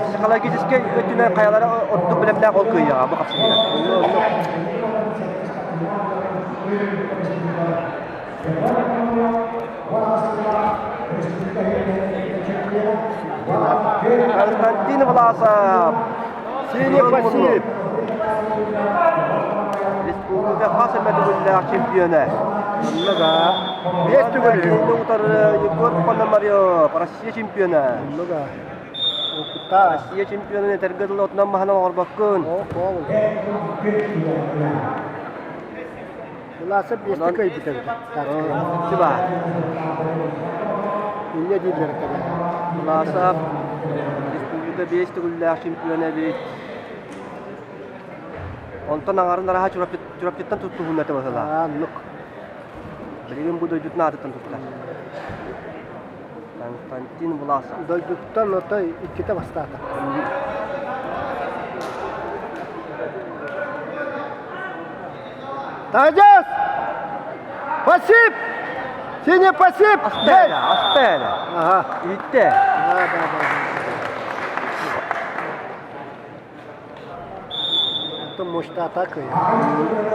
Психологическай өттүнэн хайалара ордук бэлэмнээх ол кыайыаҕа бу хапсыһыыга. Константин Власов! Синий пассив! Республика хас эмэ төгүллээх чемпиона. Онно да. Биэс төгүл. Утары Егор Пономарев, Россия чемпиона. Онно да. Опыта. Россия чемпионун этэргэ дылы отунан маһынан оҥорбоккун. Власов биэстэ кыайбыт эбит. Сыба. Инньэ дииллэр этэ. Власов республика биэс төгүллээх чемпиона эбит. Онтон аҥарын араһа Чурапчыттан туттуһунна этэ быһыылаах. Оннук. Билигин бу дойдутун аатыттан туттар. Константин Власов. Дойдуттан отой иккитэ бастаата. Тадяс! Пасип! Синий пасип! Астена, Астена. Ага. Иттэ. Да, да, да. да. Это мощная атака.